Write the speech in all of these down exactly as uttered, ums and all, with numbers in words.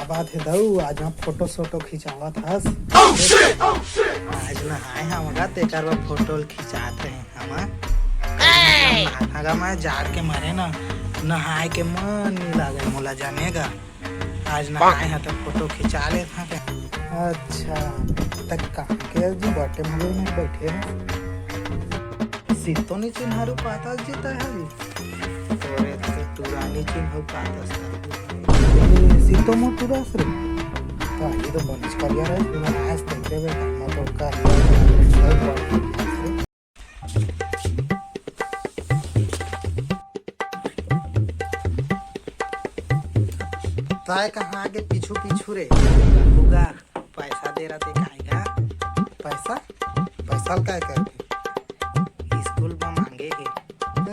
का बात हे दाऊ, आज हम फोटो सोटो खिंचावत हस? आज नहाए हंव गा, तेकर बर फोटो ल खिंचात रहे हंव। नहाथंव गा मैं, जाड़ के मारे ना नहाए के मन नइ लागे मोला, जाने गा। आज नहाए हंव त फोटो खिंचा लेथंव। अच्छा, त कहां के जी बर्थडे में बैठे हस? सितो नी चिन्हारू पातस जी तैं हर। तोरे तो टुरा नी चिन्हू पातस। ए, सितो मोर टुरा हस रे। त ये तो बनेच करिया रहे, तूने आज देख लेबे, मैं तो करिया रहे। तैं कहां आगे पीछू पीछू रे? गा, पैसा दे रहा थे, काय गा? पैसा? पैसा ल काय करबे? स्कूल में मांगे हे। ए,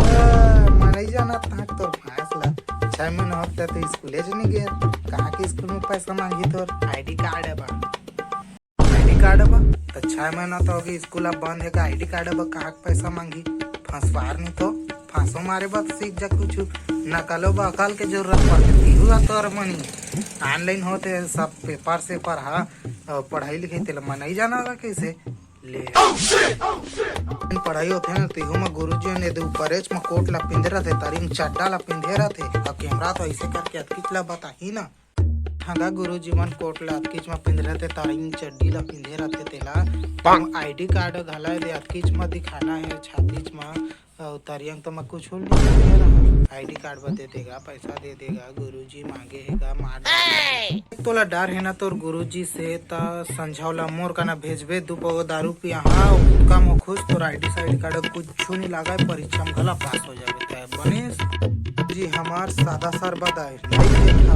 मैं नइ जानत हंव तोर भैंस ला। छह महीना होत हे त स्कूले च नइ गे। कहां के स्कूल में पैसा मांगही तोर? आईडी कार्ड हे बा। आईडी कार्ड हे बा? त छह महीना तो होगे, स्कूल अब बंद हे, का आईडी कार्ड हे बा, कहां के पैसा मांगही? फंसवार नहीं तो, फांसो मारे बा त सीख जा कुछ। नकलो बा, अकल के जरूरत पड़थे। तिहू ह तोर मनी। ऑनलाइन होत हे सब पेपर सेपर ह, अ, पढ़ाई लिखाई तेला मैं नइ जानव गा कइसे? ले। पढ़ाई होथे ना, तिहू म गुरुजी ने दे ऊपरेच म कोट ला पिंधे रथे, तरी म चड्डा ला पिंधे रथे, अउ कैमरा तो ऐसे करके अतकिच ला बताही ना। हाँ गा गुरुजी मन कोट ला अतकिच म पिंधे रथे, तरी म चड्डी ला पिंधे रथे तेला। पांग। आईडी कार्ड घला दे अतकिच म दिखाना हे छातीच म, अउ तरियंग तो मैं कुछ नहीं किया रहा। आईडी कार्ड बर दे देगा, पैसा दे देगा, गुरुजी मांगे हे गा, मार डाल। तोला डर हे ना तोर गुरुजी से, त संझाव ला मोर कना भेजबे, दू पगो दारू पिया हा, कम हो खुश, तोर आईडी साईडी कार्ड कुछ नहीं लगा, परीक्षा में घला पास हो जाबे। तैं बने जी हमार सादा सरबत आए, नहीं देखा।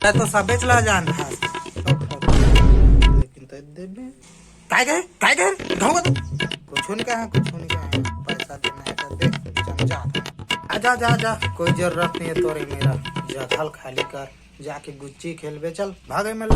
तैं तो सबेच ला जानत हस। लेकिन तैं देबे। काय गए? काय गए? गाँव का तो कुछ नहीं कहा, कुछ नहीं कहा। पैसा देना है तो दे, चल जा। आजा, जा, जा, कोई जरूरत नहीं है तोरे मेरा। जगह खाली कर, जाके गुच्ची खेलबे, चल, भागे मिल।